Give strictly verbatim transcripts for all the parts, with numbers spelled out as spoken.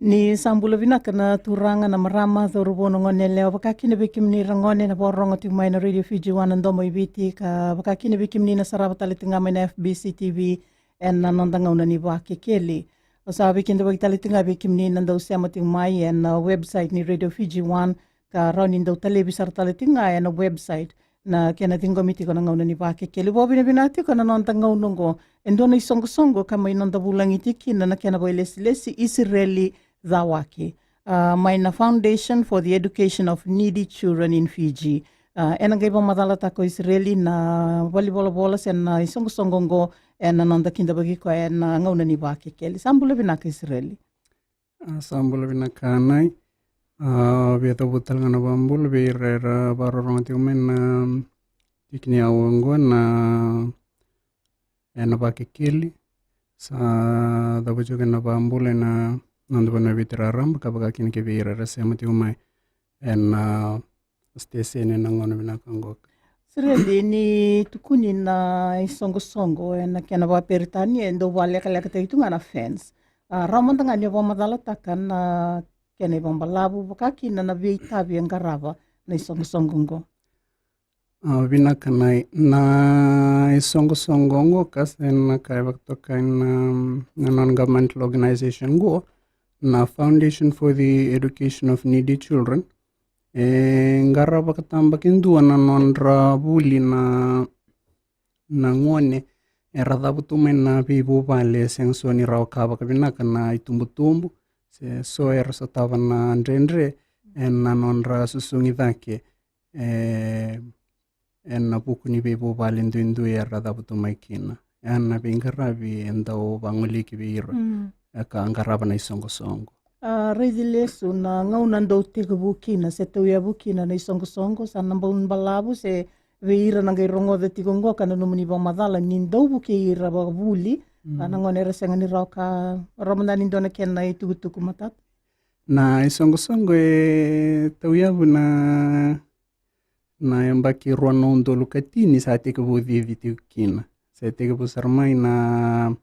Ni sa bula vinaka na turaga, na marama, cauravou, na gone yalewa, vaka kina vei kemuni ra gone na vakarorogo tiko mai na Radio Fiji One na Domo i Viti, ka vaka kina vei kemuni na sarava tale tiko ga mai na F B C T V ena noda gauna ni Vakekeli. Au sa veikidavaki tale tiko ga vei kemuni na dau sema tiko mai ena website ni Radio Fiji One, ka rawa ni dau talevi sara tale tiko ga ena website na kena ciqomi tiko na gauna ni Vakekeli. Vakavinavinaka tiko na noda gauna oqo e dua na isoqosoqo ka mai noda vulagi tiko kina na kena vakailesilesi, Isireli Cawake, a, mai na Foundation for the Education of Needy Children in Fiji. A, ena qai vakamacalataka o Isireli na valenivolavola se na isoqosoqo oqo ena noda kidavaki koya ena gauna ni Vakekeli. Sa bula vinaka, Isireli. A, sa bula vinaka, Nai. A, via cavuta tale ga na vakabula vei ira era vakarorogo tiko mai na tiki ni aua oqo na, ena Vakekeli. Sa cavuta tiko na vakabula ena noda vanua Viti raraba, ka vaka kina kei vei ira era sema tiko mai ena station ena gauna vinaka oqo. Isireli, ni tukuni na isoqosoqo ena kena vakaperitania e dau vakalekalekataki tu ga na fans. A, rawa mada ga ni vakamacalataka na kena ivakabalavu, vaka kina na veitavi e qarava na isoqosoqo oqo. A, vinaka, Nai. Na isoqosoqo oqo ka se na ka e vakatokai na, na non-governmental organization oqo, na Foundation for the Education of Needy Children. E qarava vakatabakidua na nodra vuli na, na gone era cavutu mai na veivuvale e sega soti ni rawa ka vakavinaka na itubutubu, se so era sotava na dredre ena nodra susugi cake e, ena vuku ni veivuvale duidui era cavutu mai kina. Ena veiqaravi e dau vagolei ki vei ira, mm, e ka qarava na isoqosoqo. A, raici lesu na gauna dau tekivu kina se tauyavu kina na isoqosoqo, sa na bau balavu se vei ira na qai rogoca tiko oqo ka nanuma ni vakamacala ni dau vukei ira vakavuli, mm, a, na gone era sega ni rawa ka, rawa mada ni dua na kena itukutuku matata. Na isoqosoqo e tauyavu na na yabaki rua na udolu ka tini sa tekivu cici tiko kina. Sa tekivu sara mai na,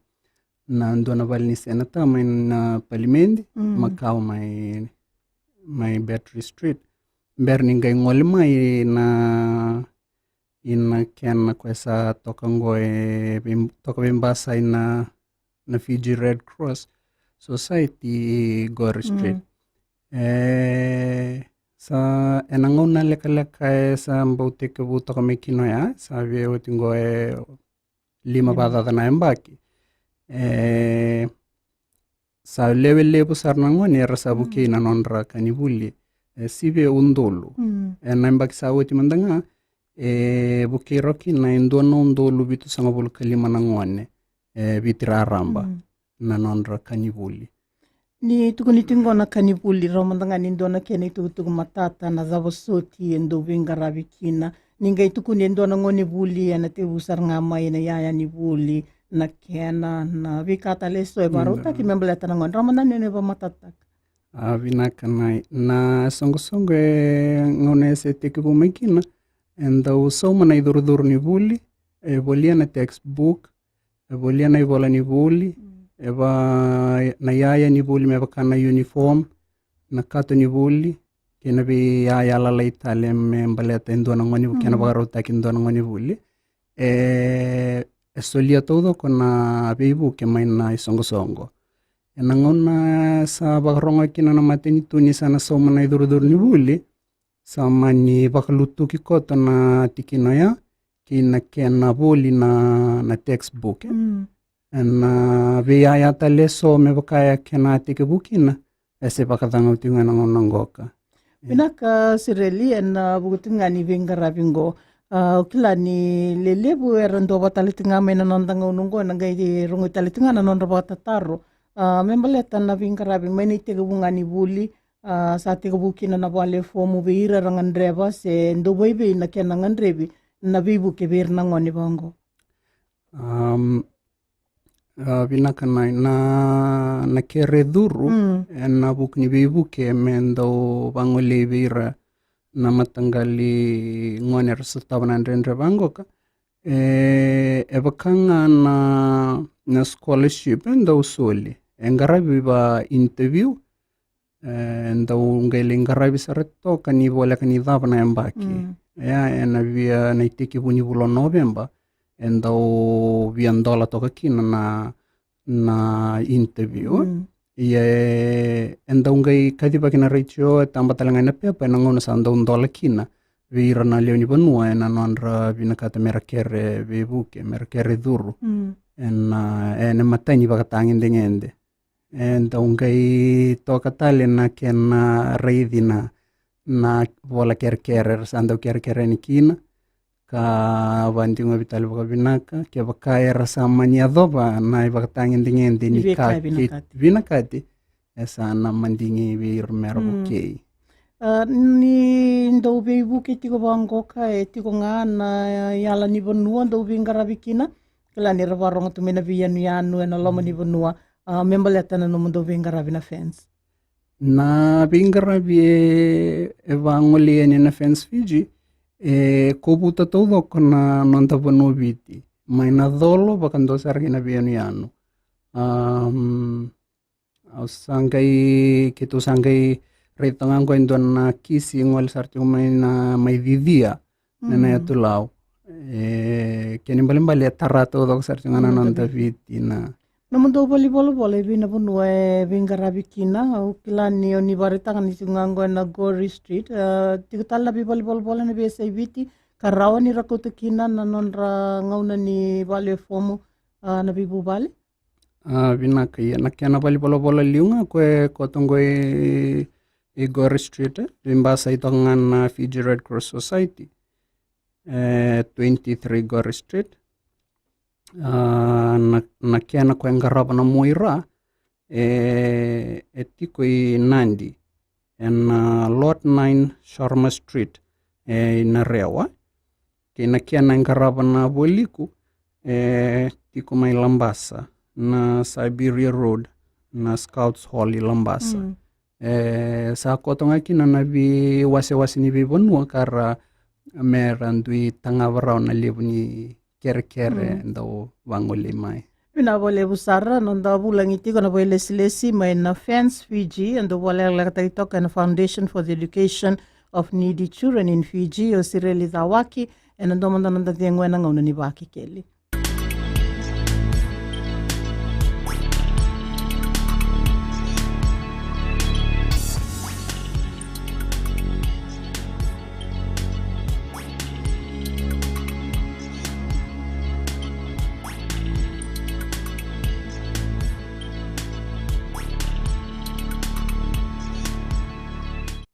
na dua na vale ni senata mai na palimedi, mm, Makau mai, mai Battery Street. Bera ni qai gole mai na, ina kena koya sa toka oqo e vei-, toka veibasai na na Fiji Red Cross Society, Gore Street. Mm. E, sa, ena gauna lekaleka e sa bau tekivu toka mai kina oya, sa via oti oqo e lima, lima vakacaca na yabaki. E, sa lewe levu sara na gone era sa, mm, vukei na nodra ka ni vuli. E, sivi e udolu. Mm. Ena yabaki sa oti mada ga, e vukei rawa kina e dua na udolu vitusagavulu ka lima na gone e Viti raraba, mm, na nodra ka ni vuli. Ni tukuni tiko na ka ni vuli, rawa mada ga ni dua na kena itukutuku matata, na cava soti e dau veiqaravi kina. Ni qai tukuni e dua na gone vuli, ena tekivu sara ga mai na iyaya ni vuli, na kena, na veika tale eso e vakarautaki, mm, me baleta na gone. Rawa mada ni o ni vakamatatataka. A, vinaka, Nai. Na isoqosoqo e gauna e se tekivu mai kina, e dau sauma na icurucuru ni vuli, e volia na textbook, e volia na ivola ni vuli, mm, e va, na iyaya ni vuli me vaka na uniform, na kato ni vuli, kei na veiyaya lalai tale me baleta e dua na gone, kena, mm, vakarautaki e dua na gone vuli. E, e solia taucoko na veivuke mai na isoqosoqo. Ena gauna sa vakarogo kina na matanitu ni sa na sauma na icurucuru ni vuli, sa mani vakalutuki koto na tikina oya kei na kena voli na, na textbook, e. Mm. Ena veiyaya tale eso me vaka e kena tekivu kina, e se vakacagau tiko ga ena gauna qoka. Vinaka Sireli, ena vuku tiko ga ni veiqaravi qo. A, au kila ni lelevu era duavata tale tiko ga mai na noda gauna qo, na qai rogoci tale tiko ga na nodra vakatataro. A, me baleta na veiqaravi mai na itekivu ga ni vuli, a, sa tekivu kina na vale fomu vei ira era gadreva, se dau vaivei na kena gadrevi na veivuke vei ira na gone vaqo? Am, a, vinaka Nai, na, na kere curu, mm, ena vuku ni veivuke me dau vagolei vei ira na mataqali gone era sotava na dredre vaqoka. E, e vaka ga na, na scholarship e dau soli. E qaravi va interview, E dau qai lai qaravi sara toka ni voleka ni cava na yabaki. Ia, ena via na itekivu ni vula o Noveba e dau via dola toka kina na, na interview. Ia e dau qai kacivaki na retio, e taba tale ga ena pepa ena gauna sa dau dola kina vei ira na lewe ni vanua ena nodra vinakata mera kere veivuke, mera kere curu ena, ena imatai ni vakatagedegede. E dau qai toka tale na kena raici na, na vola kerekere era sa dau kerekere yani kina, ka vadigovi tale vakavinaka kevaka era sa mani yacova na ivakatagedegede ni ka vinakati, e sa na madigi vei ira mera vukei. A, ni dau veivuke tiko vaqo ka e tiko ga na yala ni vanua dau veiqaravi kina, kila ni ra varogo tu mai na veiyanuyanu ena loma ni vanua, a, me baleta na nomudou veiqaravi na FANZ. Na veiqaravi e, e vagolei yani na FANZ Fiji, e kovuta taucoko na noda vanua o Viti, mai na colo vakadua sara ki na veiyanuyanu. Am, au sa qai, keitou sa qai raica ga qo e dua na kisi gole sara tiko mai na, mai Cicia, na, na yatu Lau. E, kena ibalebale e tara taucoko sara tiko ga na noda Viti na. Nomudou valenivolavola, e vei na vanua e veiqaravi kina? Au kila ni o ni vakaraitaka ni tiko ga qo ena Gore Street, a, tiko tale na veivalenivolavola ena veiyasai Viti ka rawa ni ra kauta kina na nodra gauna ni vale e fomu, a, na veivuvale? A, vinaka. Ia, na kena valenivolavola liu ga ko e koto qo i, i Gore Street, e veibasai toka ga na Fiji Red Cross Society. E, twenty-three Gore Street. A, na, na kena ko e qarava na mua i ra, e, e tiko i Nadi, ena Lot nine Sharma Street, e, i Narewa. Kei na kena e qarava na vualiku, e tiko mai Labasa, na Siberia Road, na Scouts Hall i Labasa. E sa koto ga kina na veiwasewase ni veivanua ka ra mera dui tagava rawa na levu ni kerekere e dau vagolei mai. Vinaka vakalevu sara. Noda vulagi tiko na vakailesilesi mai na FANZ Fiji, e dau vakalekalekataki toka ena Foundation for the Education of Needy Children in Fiji, o Sireli Cawaki, ena dua mada noda cegu ena gauna ni Vakekeli.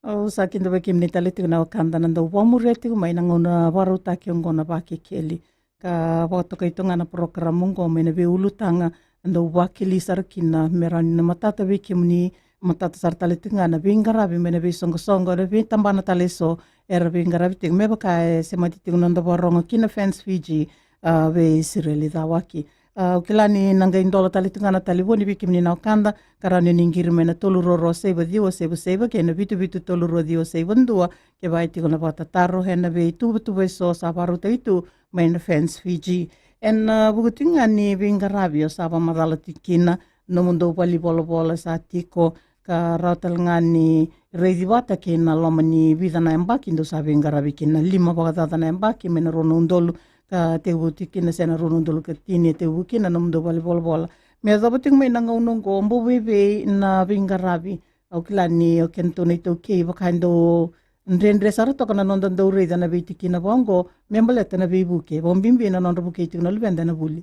Au sa kidavaki kemuni tale tiko na wekada na dau vakamuria tiko mai na gauna vakarautaki oqo na Vakekeli. Ka vakatokai tu ga na porokaramu oqo mai na veiulutaga e dau vakili sara kina me rawa ni na matata vei kemuni, matata sara tale tiko ga na veiqaravi mai na veisoqosoqo, na veitabana tale eso era veiqaravi tiko. Me vaka e semati tiko na noda vakarogo ki na FANZ Fiji, a, vei Sireli Cawaki. A, au kila ni na qai dola tale tiko ga na talevoni vei kemuni na wekada, ka rawa ni ni qiri mai na tolu rua rua saiva ciwa saiva saiva kei na vitu vitu tolu rua ciwa saiva dua, kevaka e tiko na vakatataro ena veituvatuva eso sa vakarautaki tu mai na FANZ Fiji. Ena, a, vuku tiko ga ni veiqaravi o sa vakamacala tiko kina, nomudou valenivolavola sa tiko, ka rawa tale ga ni raici vata kei na loma ni vica na yabaki dou sa veiqaravi kina, lima vakacaca na yabaki mai na rua na udolu ka tekivu tiko kina, se na rua na udolu ka tini e tekivu kina nomudou valenivolavola. Me yacova tiko mai na gauna oqo, bau veivei na veiqaravi? Au kila ni o kedatou na iTaukei vaka e dau dredre sara toka na noda dau raica na veitikina vaqo me baleta na veivuke, vakabibi na nodra vukei tiko na luveda ena vuli.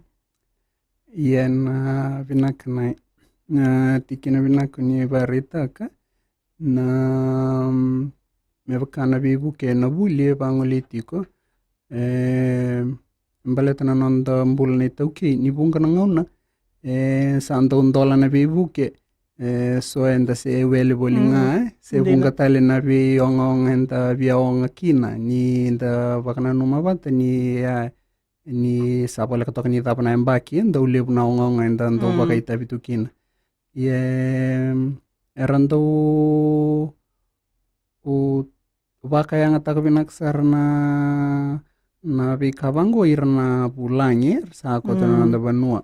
Ia, na vinaka na, na tikina vinaka ni vakaraitaka na, mm, me vaka na veivuke ena vuli e vagolei tiko. E baleta na noda bula na iTaukei, ni vuqa na gauna e sa dau dola na veivuke. E so eda se wele voli ga, e se vuqa tale na veiogaoga eda via oga kina, ni da vakananuma vata ni, a, ni sa voleka toka ni cava na yabaki, e dau levu na ogaoga eda dau vakaitavi tu kina. Ia, era dau vakayagataka vinaka sara na, na veika vaqo ira na vulagi era sa koto na noda vanua.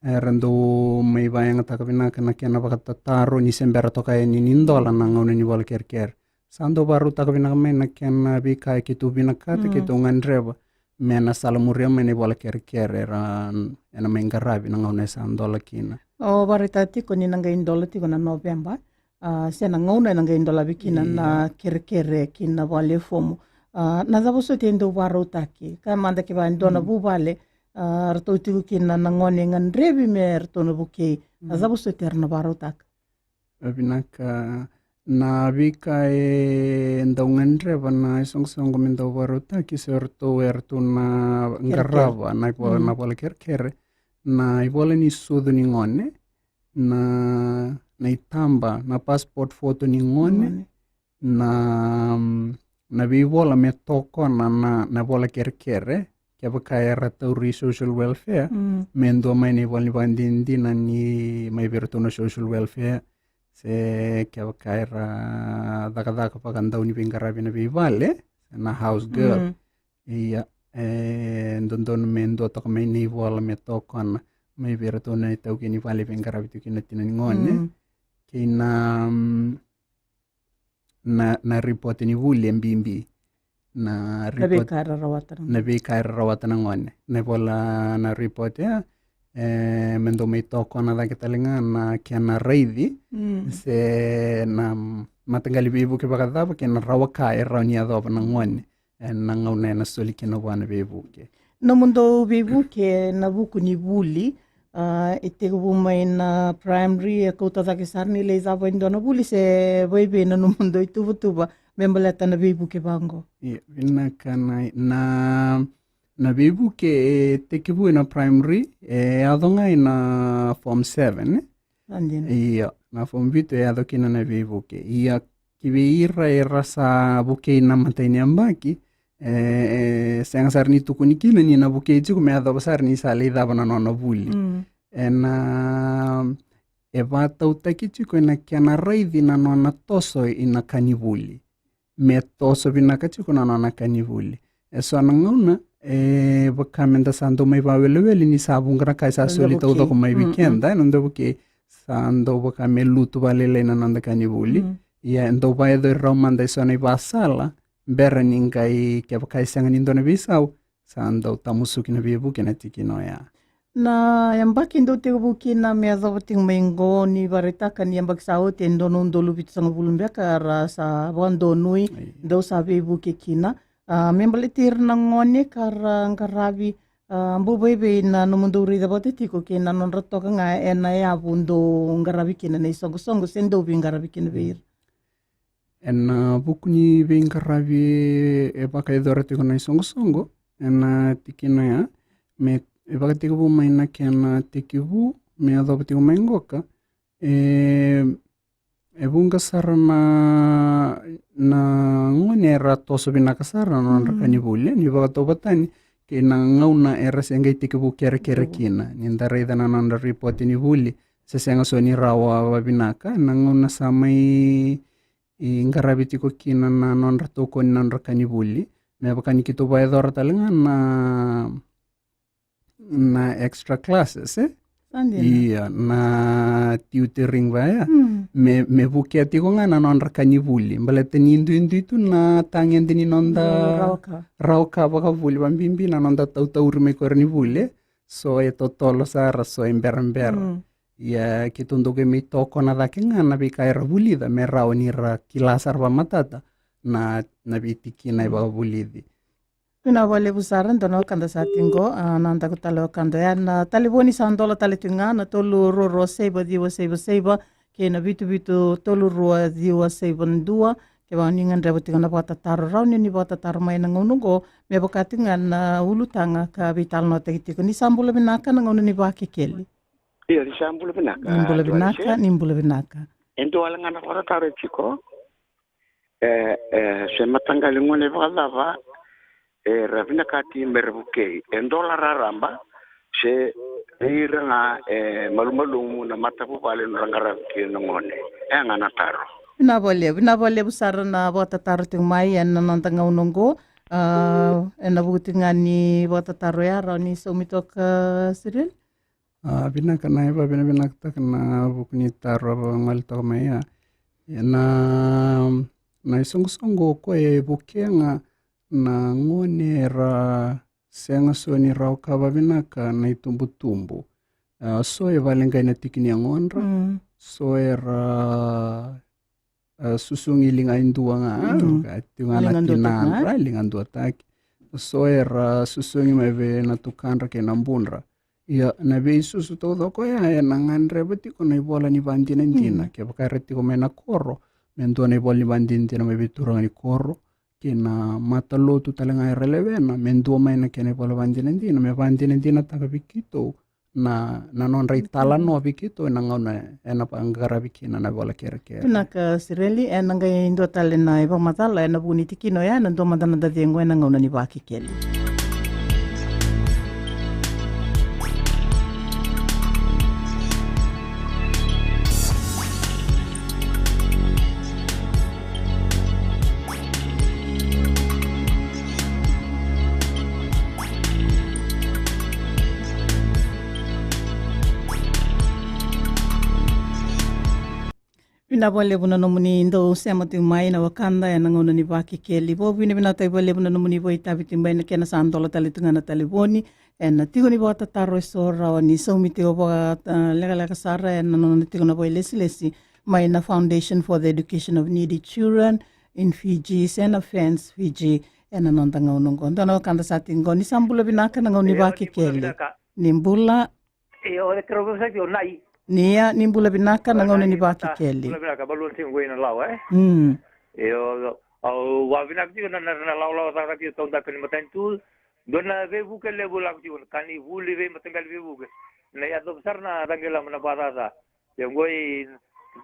era dau mai vakayagataka vinaka na kena vakatataro ni se bera toka yani ni dola na gauna ni vola kerekere. Sa dau vakarautaka vinaka mai na kena veika e keitou vinakata, keitou gadreva me na salamuria mai na ivola kerekere era ena mai qaravi na gauna e sa dola kina. O vakaraitaka tiko ni na qai dola tiko na Noveba, a, se na gauna ena qai dolavi kina na kerekere ki na vale fomu. A, na cava soti e dau vakarautaki? Ka mada kevaka e dua na vuvale, a, ratou tiko kina na gone gadrevi me ratou na vukei. Na cava soti era na vakarautaka? A, vinaka, na veika e dau gadreva na isoqosoqo me dau vakarautaki se ratou, e ratou na qarava na ivola, na vola kerekere, na ivola ni sucu ni gone, na, na itaba, na passport photo ni gone, na, na veivola me tokona na, na vola kerekere, kevaka era tauri social welfare, me dua mai na ivola ni vakadinadina ni mai vei iratou na social welfare, se kevaka era cakacaka vakadau ni veiqaravi na veivale, se na house girl. Ia, e dodonu me dua toka mai na ivola me tokona mai vei iratou na itaukei ni vale e veiqaravi tiko kina na tina ni gone. Kei na, mm, na, na ripote ni vuli e bibi. Na ripote, veika era rawata na gone. Na veika era rawata na gone. Na ivola na ripote ya, e, me dau mai tokona cake tale ga na kena raici, se na mataqali veivuke vakacava kei na rawa ka e rawa ni yacova na gone ena gauna ena soli kina vua na veivuke. Nomudou veivuke ena vuku ni vuli, a, e tekivu mai na primary, e kauta cake sara ni lai cava e dua na vuli, se vaivei na nomudou ituvatuva me baleta na veivuke vaqo? Ia, vinaka, na, na, na veivuke e tekivu ena primary, e yaco ga ena form seven, e? Ia, na form vitu e yaco kina na veivuke. Ia, ki vei ira era sa vukei na imatai ni yabaki, e, e sega sara ni tukuni kina ni na vukei tiko me yacova sara ni sa lai cava na nona vuli. Ena, e vakatautaki tiko ena kena raici na nona toso ina ka ni vuli. Me toso vinaka tiko na nona ka ni vuli. E so na gauna, e vaka me da sa dau mai vakawelewele ni sa vuqa na ka e sa soli taucoko mai vei keda, e, na noda vukei, sa dau vaka me lutu vakalailai na noda ka ni vuli. Ia, e dau vakayacori rawa mada e so na ivakasala, bera ni qai, kevaka e sega ni dua na veisau, sa dau tamusuki na veivuke ena tikina oya. Na yabaki dou tekivu kina me yacova tiko mai qo, ni vakaraitaka ni yabaki sa oti e dua na udolu vitusagavulu beka era sa vakadonui, dou sa veivuke kina. A, me baleti ira na gone ka ra qaravi, a, bau vaivei na nomudou raica vata tiko kei na nodra toka ga ena yavu dou qaravi kina na isoqosoqo se dou veiqaravi kina vei ira? Ena vuku ni veiqaravi e vakayacora tiko na isoqosoqo ena tikina ya, me, e vakatekivu mai na kena tekivu me yacova tiko mai qoka, e, e vuqa sara na, na gone era toso vinaka sara na nodra ka ni vuli, ni vakatauvatani kei na gauna era se qai tekivu kerekere kina. Ni da raica na nodra ripote ni vuli, se sega so ni rawa vavinaka na gauna sa mai qaravi tiko kina na nodra tokoni na nodra ka ni vuli. Me vaka ni keitou vakayacora tale ga na, na extra classes, e? Ia, na tutoring vaya. Me, me vukea tiko ga na nodra ka ni vuli. Baleta ni duidui tu na tagede ni noda rawa ka vakavuli, vakabibi na noda tautauri mai koya ni vuli, e? So e totolo sara, so e berabera. Ia, keitou dau qai mai tokona cake ga na veika era vulica me rawa ni ra kila sara vakamatata na, na veitikina e vakavulici. Vinaka vakalevu sara, dua na wekada sa tiko, a, na daku tale wekada ya, na talevoni sa dola tale tiko ga na tolu rua rua saiva ciwa saiva saiva kei na vitu vitu tolu rua ciwa saiva dua. Kevaka ni gadreva tiko na vakatataro, rawa ni ni vakatataro mai na gauna oqo, me vaka tiko ga na ulutaga ka veitalanoataki tiko. Ni sa bula vinaka na gauna ni Vakekeli. Ia, ni sa bula vinaka. Ni bula vinaka, ni bula vinaka. E dua wale ga na vakatataro e tiko. E, e, se mataqali gone vakacava era vinakati me ra vukei, e dola raraba, se vei ira ga e malumalumu na matavuvale nodra qaravi kina na gone? E ga na taro. Vinaka vakalevu, vinaka vakalevu sara na vakatataro tiko mai ena noda gauna oqo. A, ena vuku tiko ga ni vakatataro ya, rawa ni saumi toka, Cyril? A, vinaka, na e vavinavinakataka na vuku ni taro a vagolitaka mai ya. Ia na, na isoqosoqo o koya e vukea ga na gone era sega soti ni rawa ka vavinaka na itubutubu. A, so e valeqai na tiki ni yagodra, Mm. so era, a, susugi liga e dua ga, Mm. ka tiko ga na Liga dua tinadra, taka. liga dua taki. So era susugi mai vei na tukadra kei na budra. Ia, na veisusu taucoko ya, e na gadreva tiko na ivola ni vadinadina. Mm. Kevaka era tiko mai na koro, me dua na ivola ni vadinadina mai vei turaga ni koro, kei na matalotu tale ga era lewena, me dua mai na kena ivola vadinadina, me vadinadinataka vei keitou na, na nodra italanoa vei keitou e na gauna e na vaqaravi kina na ivola kerekere. Vinaka Sireli, e na qai dua tale na ivakamacala e na vuku ni tikina oya, e na dua mada na dacegu e na gauna ni Vakekeli. Vinaka vakalevu na nomuni dau sema tiko mai na wekada e na gauna ni Vakekeli. Vakavinavinakataki vakalevu na nomuni vakaitavi tiko mai, na kena sa dola tale tu ga na talevoni. E na tiko ni vakatataro e so rawa ni saumi tiko vakalekaleka sara e na nona tiko na vakailesilesi mai na Foundation for the Education of Needy Children in Fiji se na FANZ Fiji e na noda gauna oqo. Dua na wekada sa tiko qo, ni sa bula vinaka na gauna ni Vakekeli. Ni bula. Io, e kerau vevosaki o Nai. Ni ia, ni bula vinaka na gauna ni Vakekeli. Bula vinaka, Baluan Sing qo i Nalawa, e? Mm. Io, au vavinaka tiko na, na, na lawalawa cakacaka tiko taudaku ni matanitu. Dua na veivuke levu lako tiko, ka ni vuli vei mataqali veivuke. Na yacova sara na caqilama na vakacaca. Io, qo i,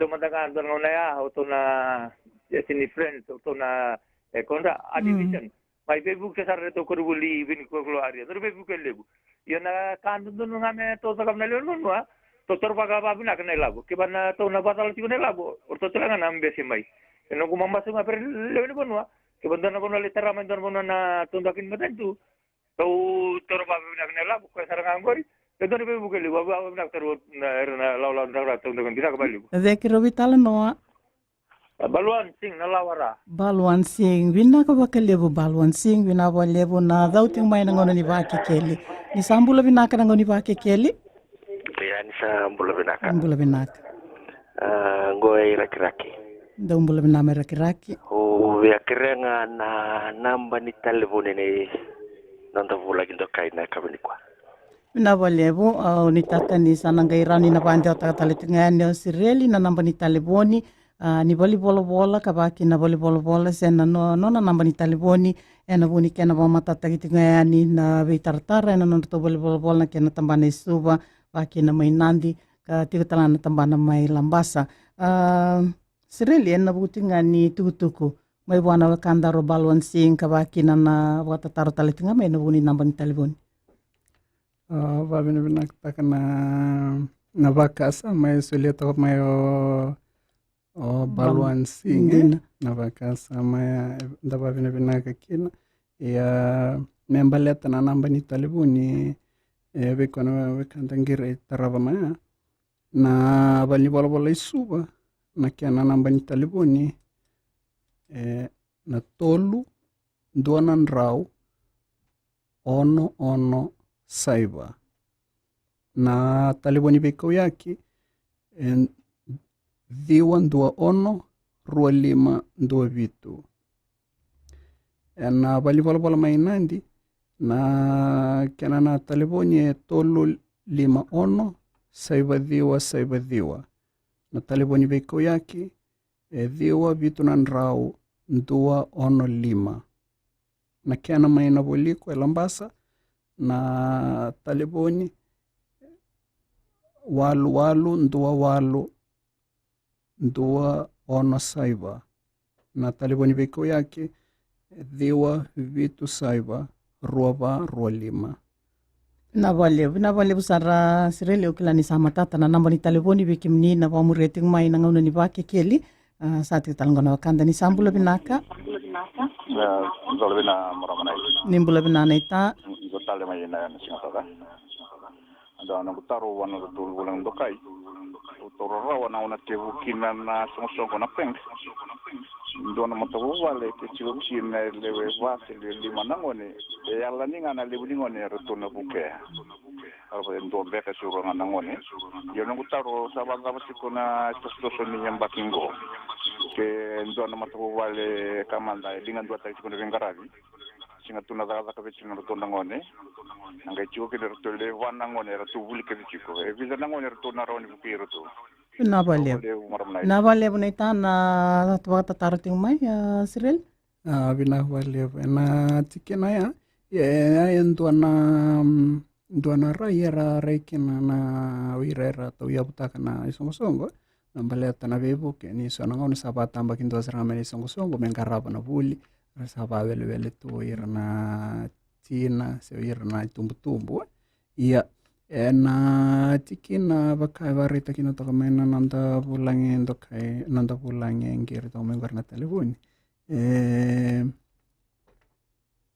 tou mada ga dua na gauna ya, o tou na, e, sini friends, o tou na, e, kodra, a division. Mai veivuke sara na tou koronivuli i Viti, Nuku'alofa area. Dua na veivuke levu. Ia na ka dodonu ga me tou cakava na lewe ni vanua, tou toro vakavinavinaka na ilavo. Kevaka na tou na vakacala tiko na ilavo, o ratou tale ga na bese mai. E noqu mamasu ga vei ira na lewe ni vanua. Kevaka dua na vanua lai tara mai dua na vanua na tou daki ni matanitu, tou toro vakavinavinaka na ilavo, koya sara ga oqori. E dua na veivuke levu, vakavinavinaka tale vei ira na lawalawa ni cakacaka tou daki ni, vinaka vakalevu. Cake, rau veitalanoa. A, Baluan Sing, Nalawa ra. Baluan Sing, vinaka vakalevu Baluan Sing, vinaka vakalevu na cau tiko mai na gauna ni Vakekeli. Ni sa bula vinaka na gauna ni Vakekeli. Ia, ni sa bula vinaka. Bula vinaka. A, qo e Rakiraki. Dou bula vinaka mai Rakiraki. Au via kerea ga na naba ni talevoni ni noda vulagi dokai na yakavi nikua. Vinaka vakalevu, au nuitaka ni sa na qai rawa ni na vakadewataka tale tiko ga yani o Sireli na naba ni talevoni, a, ni valenivolavola, ka vaka kina na valenivolavola se na no-, nona naba ni talevoni, e na vuku ni kena vakamatatataki tiko ga yani na veitaratara e na nodratou valenivolavola na kena tabana i Suva, vaka kina mai Nadi, ka tiko tale ga na tabana mai Labasa. A, Sireli, e na vuku tiko ga ni tukutuku mai vua na wekadaru o Baluan Sing, ka vaka kina na vakatataro tale tiko ga mai na vuku ni naba ni talevoni. A, vakavinavinakataka na, na vakasama e solia toka mai o, o Baluan Sing, e? Dina. Na vakasama ya, e, da vakavinavinaka kina. Ia, me baleta na naba ni talevoni, e, vei koya na wekada qiri tarava mai ya. Na valenivolavola i Suva, na kena naba ni talevoni, e, na tolu, dua na drau, ono ono saiva. Na talevoni veikauyaki, e, ciwa dua ono, rua lima dua vitu. E na valenivolavola mai Nadi, na kena na talevoni e tolu lima ono, saiva ciwa saiva ciwa. Na talevoni veikauyaki, e ciwa vitu na drau, dua ono lima. Na kena mai Navuliku e Labasa, na talevoni walu walu dua walu dua ono saiva. Na talevoni veikauyaki e ciwa vitu saiva rua va rua lima. Vinaka vakalevu, vinaka vakalevu sara Sireli, au kila ni sa matata na naba ni talevoni vei kemuni na vakamuria tiko mai na gauna ni Vakekeli. A, sa tiko tale qo na wekada, ni sa bula vinaka. Ni bula vinaka naita. Da na butaro vua na ratou vulagi dokai. Ratou rarawa na ona tevu kina na soqosoqo na peg. Dua na matavuvale ke tiko kina e lewe va se lewe lima na gone. E yalani ga na levu ni gone e ratou na vukea. Rava e dua beka se rua ga na gone. Ia noqu taro, sa vakacava tiko na tosotoso ni yabaki qo? Ke dua na matavuvale ka mada e liga duataki tiko na veiqaravi. Sega tu na cakacaka vei tiko na ratou na gone. Na qai tiko kina ratou lewe va na gone ratou vuli kece tiko. E vica na gone ratou na rawa ni vukei ratou. Vinaka vakalevu. Vinaka vakalevu na itana vakatataro tiko mai, a Sireli. A vinaka vakalevu ena tikina ya. Ia e dua na dua na rai era rai kina na o ira era tauyavutaka na isoqosoqo. Na baleta na veivuke ni so na gauna sa vakatabakidua sara ga mai na isoqosoqo me qarava na vuli. Ra sa vakawelewele tu o ira na tina se o ira na itubutubu. Ia ena tikina vaka e vakaraitaki na toka mai na noda vulagi dokai, noda vulagi e qiri toka mai qori na talevoni. E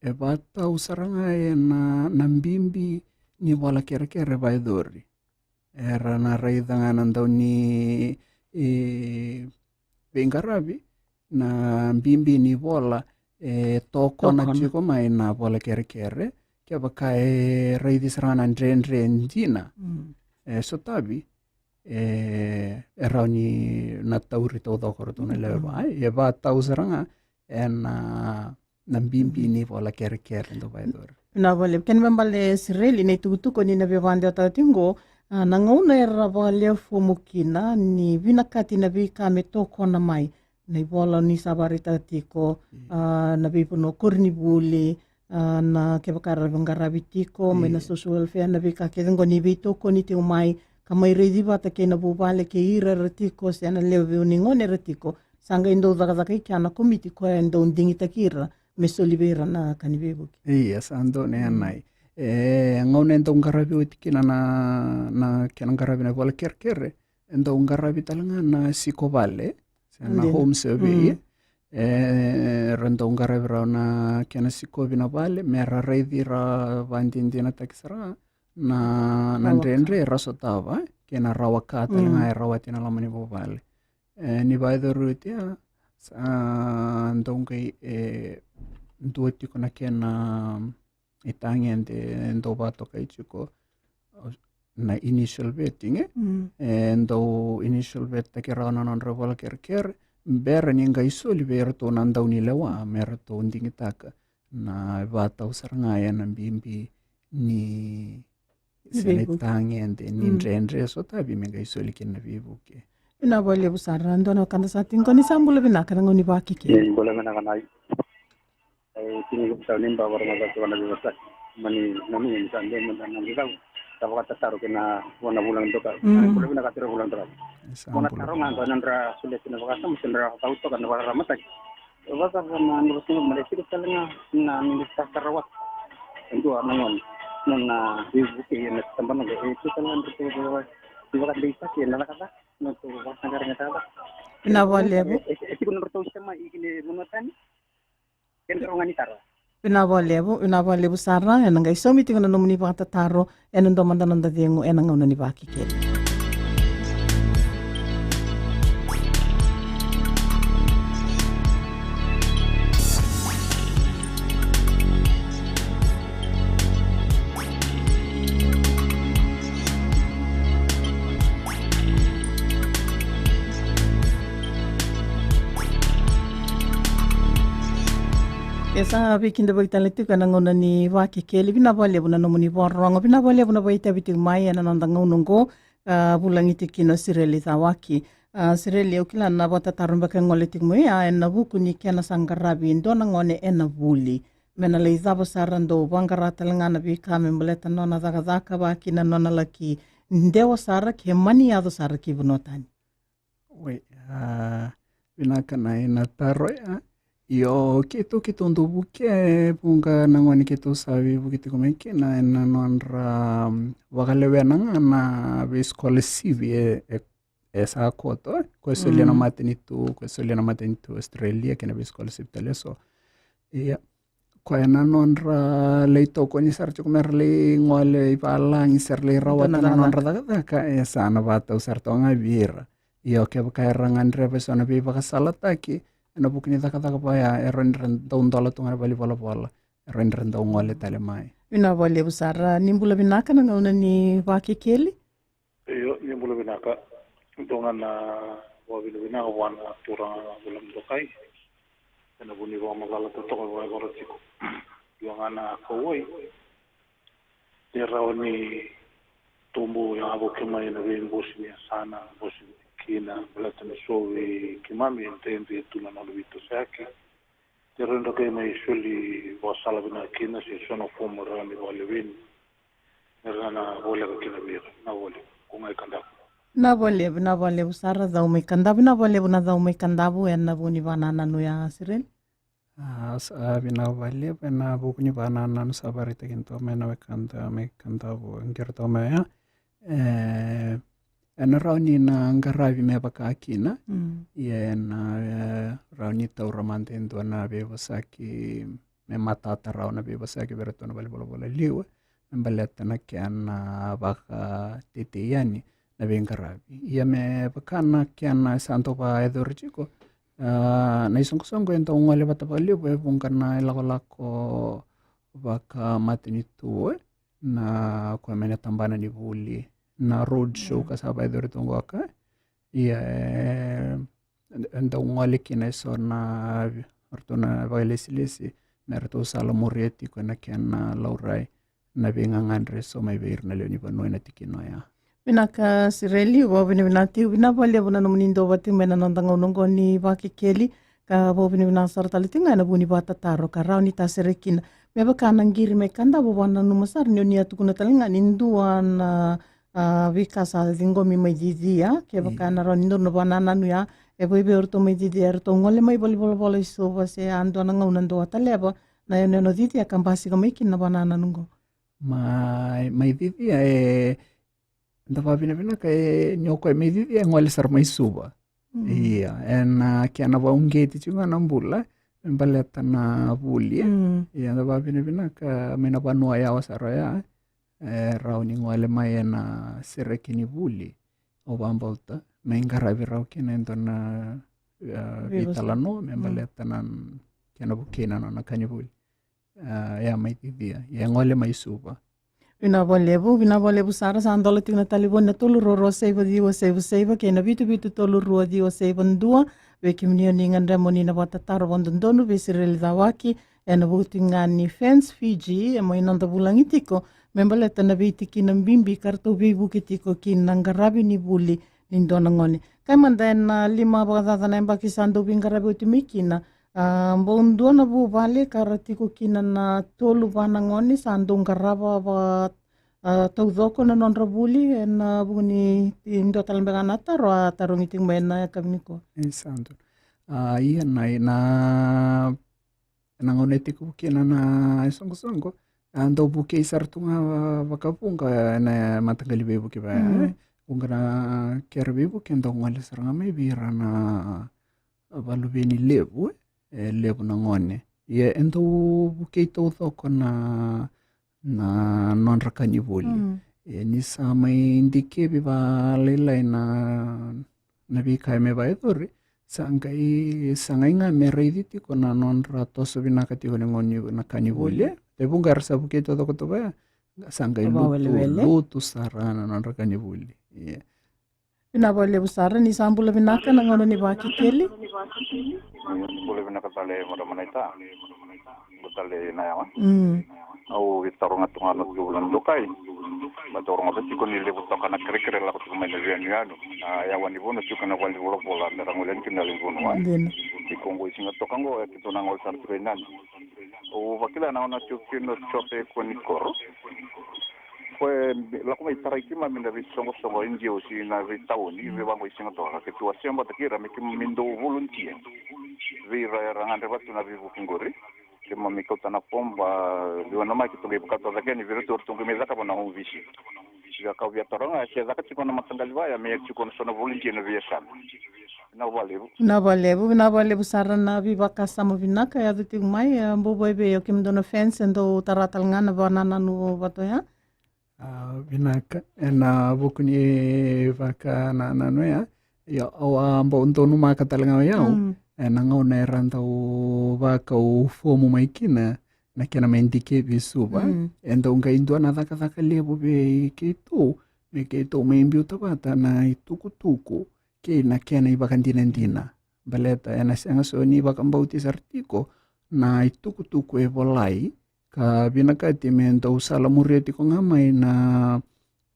e vakatau sara ga ena na bibi ni vola kerekere vakayacori. Era na raica ga na dau ni veiqaravi na bibi ni vola e tokona tiko mai na vola kerekere. Kevaka e raici sara ga na dredre dina e sotavi, e rawa ni na tauri taucoko ratou na lewe va. E vakatau sara ga ena na bibi ni vola kerekere dau vakayacori. Vinaka vakalevu. Kena me bale Sireli na itukutuku ni na veivakadewataka tiko qo, a, na gauna era vakalefumu kina ni vinakati na veika me tokona mai na ivola ni sa vakaraitaka tiko, a, na veivanua koronivuli, a, na kevaka era veiqaravi tiko mai na social welfare, na veika kece qo ni veitokoni tiko mai ka mai raici vata kei na vuvale kei ira era tiko se na lewe ni gone era tiko. Sa qai dau cakacaka i kea na komiti koya e dau digitaki ira me soli vei ira na ka ni veivuke. Ia sa dua na yanai. E gauna e dau qaravi oti kina na, na kena qaravi na vola kerekere, e dau qaravi tale ga na siko vale se na home survey. E ra dau qaravi rawa na kena sikovi na vale me ra raici ra vakadinadinataki sara ga na dredre era sotava kei na rawa ka tale ga e rawati na loma ni vuvale. E ni vakayacori oti a sa dau qai e dua tiko na kena itagede e dau vakatokai tiko na initial vetting, e dau initial vettaki rawa na nodra vola kerekere bera ni qai soli vei iratou na dau ni lewa me ratou digitaka na vakatau sara ga ena bibi ni se na itagede ni dredre sotavi me qai soli kina na veivuke. Vinaka vakalevu sara. Dua na wekada sa tiko ni sa bula vinaka na gauna ni Vakekeli. Bula vinaka na ai. E tini ko sa ni ba vara na sa na veiwasaki. Mani na nunga ni sa dua mada na gidau. Sa vakatataro kei na vua na vulagi dokai. Bula vinaka tira vulagi dokai. Vua na taro ga dua na dra sule kina vakasama se dra vakautoka na vakararamataki. Vakacava na nodra sega mada e tiko tale ga na nodra sasara watu e dua na gone nona veivuke ena tabana qo e tiko tale ga nodratou vakadeitaki ena cakacaka, nodratou vakasaqara ena cakacaka. Vinaka vakalevu. E tiko nodratou sema i kina e vanua tani. Kena rogo ga ni taro. Vinaka vakalevu, vinaka vakalevu sara. Ena qai saumi tiko na nomuni vakatataro ena dua mada noda cegu ena gauna ni Vakekeli. E sa veikidavaki tale tiko ena gauna ni Vakekeli. Vinaka vakalevu na nomuni vakarorogo. Vinaka vakalevu na vakaitavi tiko mai ena noda gauna oqo. A, vulagi tiko kina o Sireli Cawaki. A, Sireli, au kila na vakatataro beka e gole tiko mai, a, ena vuku ni kena sa qaravi e dua na gone ena vuli. Me na lai cava sara dau vaqara tale ga na veika me baleta nona cakacaka vaka kina nona laki dewa sara ke mani yaco sara ki vanua tani. Oi, a, vinaka na ina taro ya. Io, keitou, keitou dau vuke vuqa na gone keitou sa veivuke tiko mai kina ena nodra, mm, vakalewena ga na veisikola sivi e, e, e sa koto, e. Ko e solia na matanitu, ko e solia na matanitu Australia kei na veisikola sivi tale so. Ia, Koya na nodra lai tokoni sara tiko me ra lai gole i valagi se ra lai rawata na nodra cakacaka, e sa na vakatau sara toka ga vei ira. Io, kevaka era gadreva eso na veivakasalataki ena vuku ni cakacaka vaya, e rawa ni ra dau dola tu ga na valenivolavola, e rawa ni ra dau gole tale mai. Vinaka vakalevu sara, ni bula vinaka na gauna ni Vakekeli. Io, ni bula vinaka. Dua ga na vakavinavinaka vua na turaga Vulamudokai ena vuku ni vakamacala totoka e vakayacora tiko. Dua ga na kauwai ni rawa ni tubu yavaki mai na veibosi ni yasana, bosi ni kina, baleta ni so vei keimami e dredre tu na nona veitosoyaki. Ni rawa ni ra qai mai soli vakasala vinaka kina se so na fomu rawa ni vakaleveni. Ni rawa na voleka kina vei ira. Na vole, ko gai Kadavu. Na vole, na vole sara, Cau mai Kadavu, na vole, na Cau mai Kadavu, ena vuku ni vakanananu ya, Sireli. A, sa, a, vinaka vakalevu ena vuku ni vakanananu sa vakaraitaki toka mai na wekada mai Kadavu, qiri toka mai ya. E, ena rawa ni na qaravi me vaka kina. Mm. Ia ena, e, rawa ni taura mada e dua na veivosaki, me matata rawa na veivosaki vei iratou na valenivolavola liu, me baleta na kena vakatetei yani na veiqaravi. Ia me vaka na kena sa dau vakayacori tiko, a, na isoqosoqo e dau gole vata vakalevu e vuqa na ilakolako vakamatanitu, e, na koya mai na tabana ni vuli, na road show ka sa vakayacori tu qoka. Ia, e, e dau gole kina eso na, o ratou na vakailesilesi me ratou salamuria tiko na kena laurai na veigagadre eso mai vei ira na lewe ni vanua ena tikina oya. Vinaka Sireli, vakavinavinaka tiko, vinaka vakalevu na nomuni dau vata mai na noda gauna oqo ni Vakekeli, ka vakavinavinaka sara tale tiko ga ena vuku ni vakatataro ka rawa ni tasere kina. Me vaka na qiri mai Kadavu, vakananuma sara ni o ni a tukuna tale ga ni dua na, a, veika sa ciqomi mai cicia, kevaka na rawa ni dua na vakanananu ya, e vei vei o ratou mai cicia, e ratou gole mai valenivolavola i Suva se a dua na gauna dou a taleva na yanuyanu cicia ka basika mai kina na vakanananu oqo. Mai, mai cicia, e, da vakavinavinaka, e, ni o koya mai cicia e gole sara mai Suva. Mm. Ia, ena kena vakauqeti tiko ga na bula me baleta na vuli, e. Mm. Ia, da vakavinavinaka mai na vanua yawa sara ya, e, rawa ni gole mai ena sereki ni vuli. Au vakabauta me qaravi rawa kina e dua na, e, veitalanoa me baleta na kena vukei na nona ka ni vuli. A, ia mai cicia, ia gole mai Suva. Vinaka vakalevu, vinaka vakalevu sara, sa dola tiko na talevoni na tolu rua rua saiva ciwa saiva saiva kei na vitu vitu tolu rua ciwa saiva dua. Vei kemuni o ni gadreva mo ni na vakatataro vakadodonu vei Sireli Cawaki ena vuku tiko ga ni Fans Fiji, e mai noda vulagi tiko me baleta na veitikina bibi ka ratou veivuke tiko ki na qaravi ni vuli ni dua na gone. Kai mada ena lima vakacaca na yabaki sa dau veiqaravi oti mai kina, a, bau dua na vuvale ka ra tiko kina na tolu va na gone sa dau qarava va, a, taucoko na nodra vuli, ena vuku ni, e, dua tale beka na taro a tarogi tiko mai ena yakavi nikua. E sa dua. A, ia na, na, na gauna e tiko kina na isoqosoqo, a, dau vukei sara tu ga vakavuqa na mataqali veivuke vaya, e. Mm. Vuqa na kere veivuke dau gole sara ga mai vei ira na valuveni levu, e, levu na gone. Ia e dau vukei taucoko na, na nodra ka ni vuli. Mm. E, ni sa mai dikevi vakalailai na, na veika e mai vakayacori, sa qai, sa qai ga me raici tiko na nodra toso vinaka tiko ni gone na ka ni vuli, e. E vuqa era sa vukei taucoko tu vaya, sa qai lutu, lutu sara na nodra ka ni vuli. Ia. Vinaka vakalevu sara, ni sa bula vinaka na gauna ni Vakekeli. Ni bula vinaka tale, madam Naita. Bula tale na yawa. Mm. Au veitaroga tu ga na tu na dokai. Ma taroga tu tiko ni levu toka na kerekere lako tiko mai na veiyanuyanu. A, yawa ni vanua tiko na valenivolavola me ra gole yani kina na lewe ni vanua. Dina. Tiko qo i Sigatoka qo, e, keitou na gole sara tiko i Nadi. Au vakila na gauna tiko kina o Jope Konikoro. Koya e lako mai tarai keimami na veisoqosoqo e G O C na veitauni, veivaqo i Sigatoka. Keitou a sema vata kei ira me keimami dau volunteer vei ira era gadreva tu na veivuke qori. Keimami kauta na form, va, veivanua mai keitou qai vakatoka cake yani vei iratou, ratou qai mai cakava na home visit. Ia kau via taroga, se caka tiko na mataqali vaya me ia tiko na so na volunteer na veiyasana. Vinaka vakalevu. Vinaka vakalevu, vinaka vakalevu sara na veivakasama vinaka e yaco tiko mai, e, bau vei au kemudou na fans e dau tara tale ga na vakanananu vata oya. A, vinaka, ena vuku ni vakanananu oya. Io, au a bau donumaka tale ga o yau. Mm. Ena gauna era dau vakau fomu mai kina, na kena mai dikevi Suva. Mm. E dau qai dua na cakacaka levu vei keitou, me keitou mai biuta vata na itukutuku kei na kena ivakadinadina. Baleta ena sega soti ni vakabauti sara tiko na itukutuku e volai, ka vinakati me dau salamuria tiko ga mai na,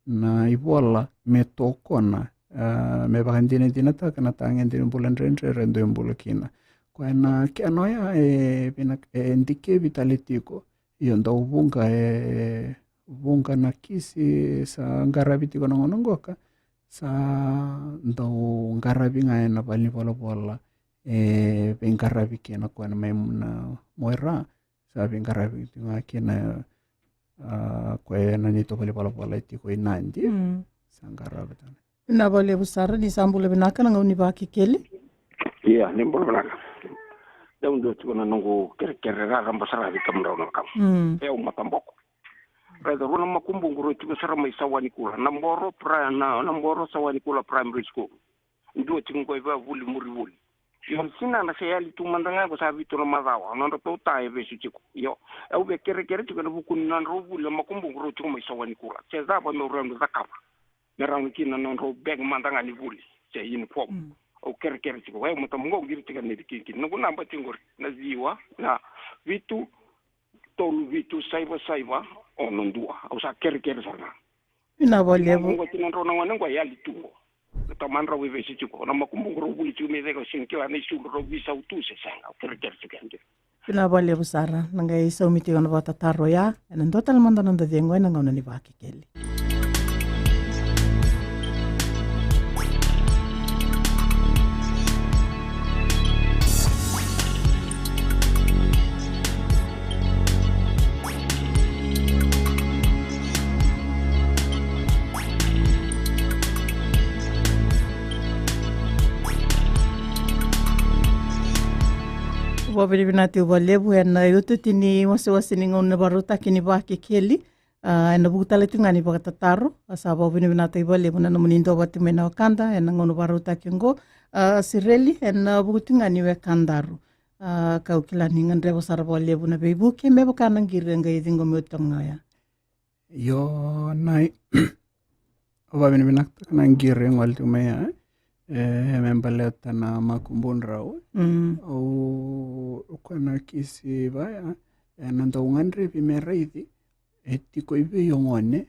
na ivola me tokona, a, me vakadinadinataka na tagede ni bula dredre era dui bula kina. Koya na kena oya e, vina-, e dikevi tale tiko. Io, dau vuqa e, vuqa na kisi sa qaravi tiko na gauna qoka, sa dau qaravi ga ena valenivolavola e veiqaravi kina, koya na mai na Moira, sa veiqaravi tiko ga kina, a, koya na neitou valenivolavola e tiko i Nadi. Mm. Sa qaravi tale. Vinaka vakalevu sara, ni sa bula vinaka, na gauna ni Vakekeli. Ia, ni bula vinaka. Dau dua tiko na noqu kerekere raraba sara vei kemudrau na wekaqu. Mm. E au mataboko. Raica, rua na makubuqu rau tiko sara mai Sawanikula. Naboro Pri-, na, Naboro Sawanikula Primary School. Dua tiko qo e vuli muri vuli. Io, na tinana se yali tu mada ga qo sa vitu na macawa. Nodratou ta e vesu tiko. Io, au via kerekere tiko ena vuku ni nodrau vuli na makubuqu rau tiko mai Sawanikula. Se cava me rawa ni cakava me rawa kina na nodrau bag mada ga ni vuli se uniform. Mm. Au kerekere tiko, e, matamaqu qiri tiko na neitou kinikini. Noqu naba tiko qori, na ciwa, na vitu, tolu vitu, saiva saiva, ono dua. Au sa kerekere sara ga. Vinaka vakalevu. Matamaqu tiko na drau na gone qo e yali tu qo. Na tamadrau e vesu tiko. Na makubuqu rau vuli tiko me cegu, au sega ni kila na isulu rau veisau tu se sega. Au kerekere tiko yani. Vinaka vakalevu sara, na qai saumi tiko na vakatataro ya ena dua tale mada na noda cegu ena gauna ni Vakekeli. Vakavinavinaka tiko vakalevu ena iotioti ni wasewase ni gauna vakarautaki ni Vakekeli. A, ena vuku tale tiko ga ni vakatataro, a, sa vakavinavinakataki vakalevu na nomuni duavata mai na wekada ena gauna vakarautaki oqo. A, Sireli, ena vuku tiko ga ni wekadaru. A, kau kila ni gadreva sara vakalevu na veivuke, me vaka na qiri e qai ciqomi oti toka ga oya. Io, na i-, au vakavinavinakataka na qiri e gole tiko mai ya, e, me baleta na makubudrau. Mm. Au, au kua na kisi vaya, e, na dau gadrevi me raici e tiko i vei o gone,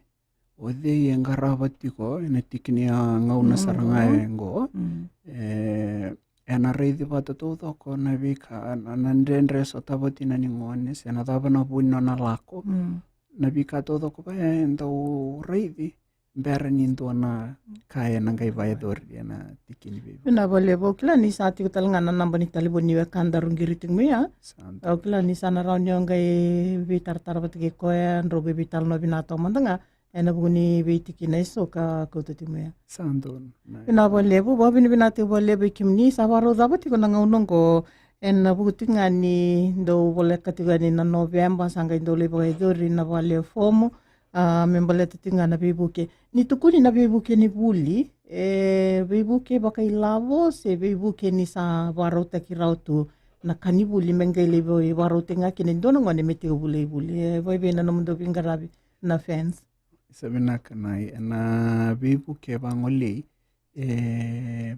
o cei e qarava tiko ena tiki ni a gauna sara ga e qo. Mm. E, ena raici vata taucoko na veika, na, na dredre sotava oti na ni gone, se na cava na vu ni nona lako. Mm. Na veika taucoko vaya e dau raici bera ni dua na ka ena qai vakayacori ena tiki ni veivuke. Vinaka vakalevu, au kila ni sa tiko tale ga na naba ni talevoni ni wekadaru qiri tiko mai ya. Sa dua. Au kila ni sa na rawa ni o qai veitaratara vata kei koya, drau veiveitalanoa vinaka toka mada ga ena vuku ni veitikina eso ka kauta tiko mai ya. Sa donu. Vinaka vakalevu, vakavinavinaka tiko vakalevu vei kemuni, sa vakarau cava tiko na gauna oqo ena vuku tiko ga ni dau voleka tiko yani na Noveba, sa qai dau lai vakayacori na vale fomu, a, me baleta tiko ga na veivuke. Ni tukuni na veivuke ni vuli, e veivuke vakailavo se veivuke ni sa vakarautaki rawa tu na ka ni vuli me qai lai vakarautaki ga kina e dua na gone me tiko vuli i vuli. E vakaevei na nomudou veiqaravi na fans? Sa vinaka na, ena veivuke vagolei, e,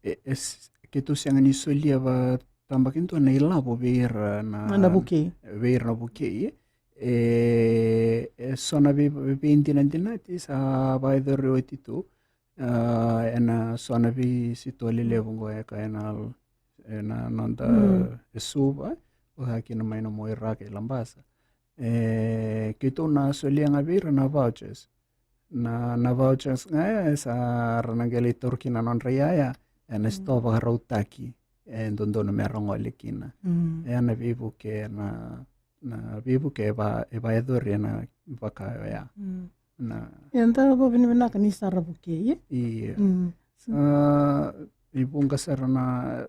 e, e s-, keitou sega ni solia vakatabakidua na ilavo vei ira na, na vukei. Vei ira na vukei. E, e so na vei, veidinadinati sa vakayacori oti tu, a, ena so na veisitoa lelevu qo e ka ena, ena noda, mm, e Suva, vaka kina mai na Moira kei Labasa. E, keitou na solia ga vei ira na vouchers. Na, na vouchers ga e sa ra na qai lai tauri kina na nodra iyaya ena, mm, sitoa vakarautaki e dodonu me ra gole kina. Mm. E na veivuke, na, na veivuke e va, e vakayacori ena vaka oya. Mm. Na. Ia, da vakavinavinaka ni sa ra vukei, e? Io. Mm. A, E vuqa sara na,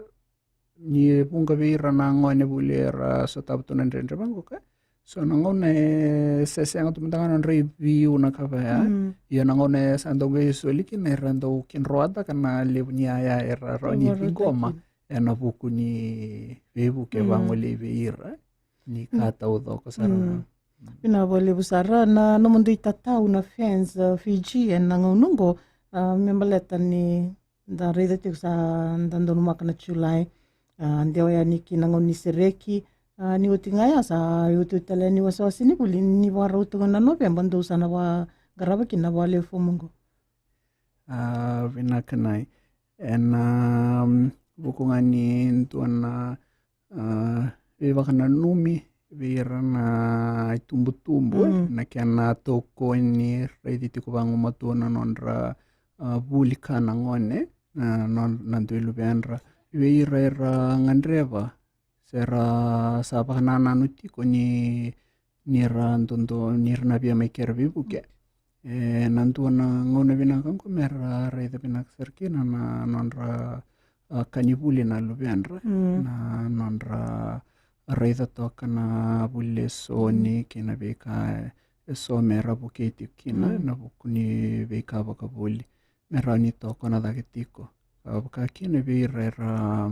ni vuqa vei ira na gone vuli era sotava tu na dredre vaqo ka. So na gauna e sesega tu mada ga nodra iveiuna ka vaya. Mm. Ia na gauna e sa dau qai soli kina era dau kidroataka na levu ni yaya era rawa ni ciqoma ena vuku ni veivuke vagolei vei ira. Ni ka taucoko sara. Mm. Vinaka vakalevu sara na nomudou itatau na Fans, uh, Fiji ena gauna oqo, uh, me baleta ni da raica tiko sa da donumaka na Julai, uh, dewa yani ki na gauna ni sereki, uh, ni oti ga ya sa iotioti tale yani wasewase ni vuli ni vakarau tiko na Noveba dou sa na vakarava kina na vakalewe fomu oqo. Uh, vinaka nai. Ena, um, vuku ga ni dua na, uh, veivakananumi vei ira na itubutubu, mm, na kena tokoni, raici tiko vagumatua na nodra, uh, vuli ka na gone, na, na, na dui luvedra. Vei ira era gadreva se ra sa vakanananu tiko ni, ni ra dodo, ni ra na via mai kere veivuke. E na dua na gauna vinaka oqo me ra raica vinaka sara kina na nodra, a, ka ni vuli na luvedra, mm, na nodra raica toka na vuli lesoni, mm, kei na veika eso me ra vukei tiko kina, mm, na vuku ni veika vakavuli me rawa ni tokona cake tiko. A, vaka kina vei ira era,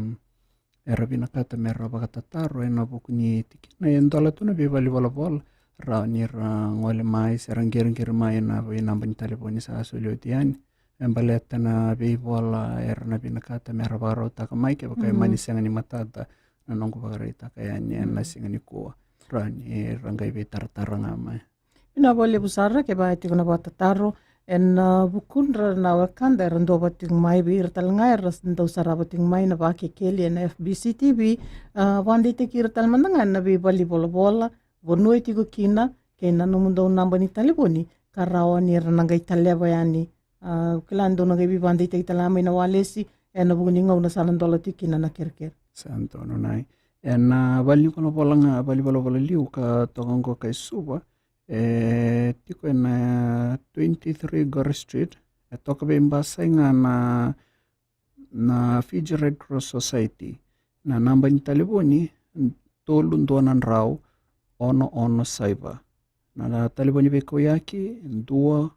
era vinakata me ra vakatataro ena vuku ni tikina e dola tu na veivalenivolavola, rawa ni ra gole mai se ra qiriqiri mai ena veinaba ni talevoni sa soli oti yani. Me baleta na veivola era na vinakata me ra vakarautaka mai kevaka e, mm, mani sega ni matata na noqu vakaraitaka yani ena, mm, siga nikua. Rawa ni ra qai veitaratara ga mai. Vinaka vakalevu sara, kevaka e tiko na vakatataro ena, a, vukudra na wekada era duavata tiko mai, vei ira tale ga era dau sarava tiko mai na Vakekeli ena F B C T V, a, vakadeitaki ira tale mada ga ena veivalenivolavola, vanua e tiko kina, kei na nomudou naba ni talevoni, ka rawa ni ra na qai taleva yani. A, au kila ni dou na qai veivakadeitaki tale ga mai na walesi ena vuku ni gauna sa na dola tiko kina na kerekere. Sa donu nai. Ena, a, valenivolavola ga, valenivolavola liu ka toka oqo kai Suva, e tiko ena twenty-three Gore Street, e toka veibasai ga na, na Fiji Red Cross Society. Na naba ni talevoni, tolu dua na drau, ono ono saiva. Na talevoni veikauyaki, dua,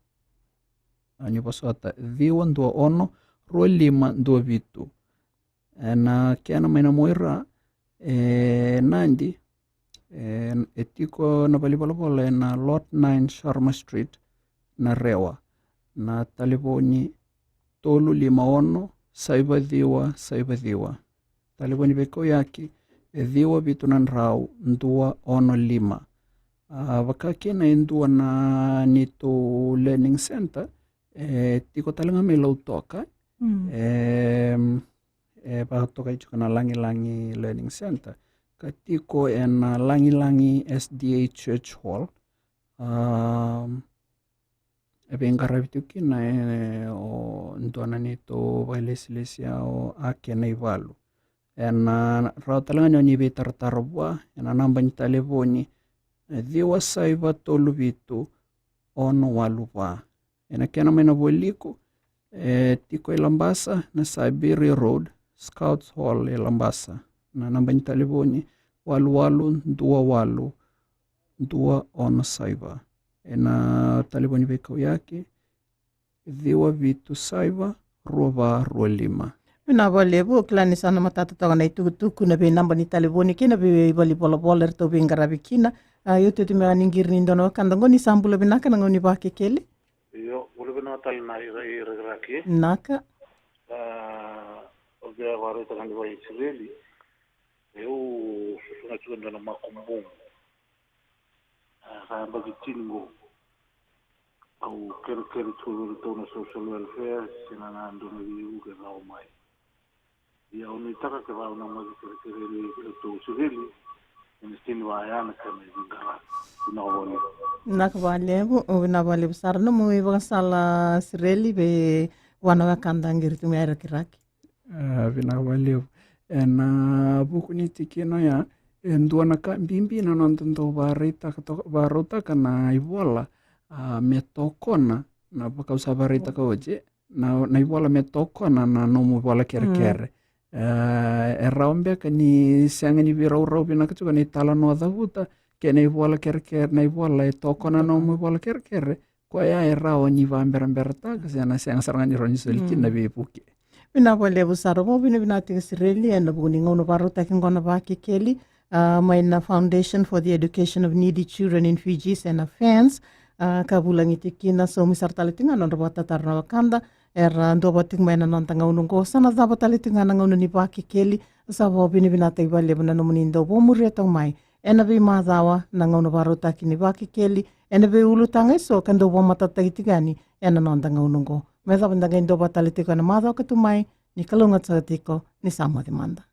a, ni vosota, ciwa dua ono, rua lima dua vitu. Ena kena mai na Moira, e Nadi, e, e tiko na valenivolavola ena Lot nine Sharma Street, Narewa. Na talevoni tolu lima ono, saiva ciwa, saiva ciwa. Talevoni veikauyaki, e ciwa vitu na drau, dua ono lima. A, vaka kina e dua na neitou learning center, e tiko tale ga mai Lautoka. Mm. E, e vakatokai tiko na Lagilagi Learning Center. Ka tiko ena Lagilagi S D A Church Hall. A, e veiqaravi tiko kina, e, o dua na neitou vakailesilesi, o Ake Naivalu. Ena rawa tale ga ni o ni veitaratara vua ena naba ni talevoni, e, ciwa saiva tolu vitu, ono walu va. Ena kena mai na vualiku, e tiko e Labasa, na Siberia Road, Scouts Hall e Labasa. Na naba ni talevoni, walu walu dua walu, dua ono saiva. Ena talevoni veikauyaki, ciwa vitu saiva, rua va rua lima. Vinaka vakalevu, au kila ni sa na matata toka na itukutuku, na veinaba ni talevoni kei na veivalenivolavola eratou veiqaravi kina. A, iotioti me ni qiri ni dua na wekada oqo. Ni sa bula vinaka na gauna ni Vakekeli. Io, bula vinaka tale na ira, ira, ira ki. Naka. A, au via vakaraitaka ni vei Isireli, au susuga tiko e dua na makubuqu. A, sa yabaki tini qo. Au kerekere tu vei iratou na social welfare, sega na dua na veivuke e lako mai. Ia au nuitaka kevaka au na mai kerekere vei iratou Isireli, ena sega ni vaya na kena veiqaravi. Vinaka vakalevu. Vinaka vakalevu, vinaka vakalevu sara na nomu ivakasala Isireli vei vua na wekada qiri tu mai Rakiraki. A, vinaka vakalevu. Ena vuku ni tikina oya, e dua na ka bibi na noda dau vakaraitaka, vakarautaka na ivola, a, me tokona na vaka au sa vakaraitaka oti. na, na ivola me tokona na nomu ivola kerekere. E, e rawa beka ni sega ni veiraurau vinaka tiko na italanoa cavuta kei na ivola kerekere, na ivola e tokona na nomu ivola kerekere, koya e rawa ni vaberaberataka se na sega sara ga ni rawa ni soli kina na veivuke. Vinaka vakalevu sara, vakavinavinaka tiko Sireli ena vuku ni gauna vakarautaki oqo na Vakekeli, a, mai na Foundation for the Education of Needy Children in Fiji, se na FANZ, a, ka vulagi tiko kina. Saumi sara tale tiko ga na nodra vakatataro na wekada era duavata tiko mai ena noda gauna oqo. Sa na cava tale tiko ga na gauna ni Vakekeli. Sa vakavinavinakataki vakalevu na nomuni dau vakamuria tiko mai ena veimacawa na gauna vakarautaki ni Vakekeli ena veiulutaga eso ka dau vakamatatataki tiko yani ena noda gauna oqo. Me yacova da qai duavata tale tiko ena macawa ka tu mai. Ni kalougata saka tiko, ni sa moce mada.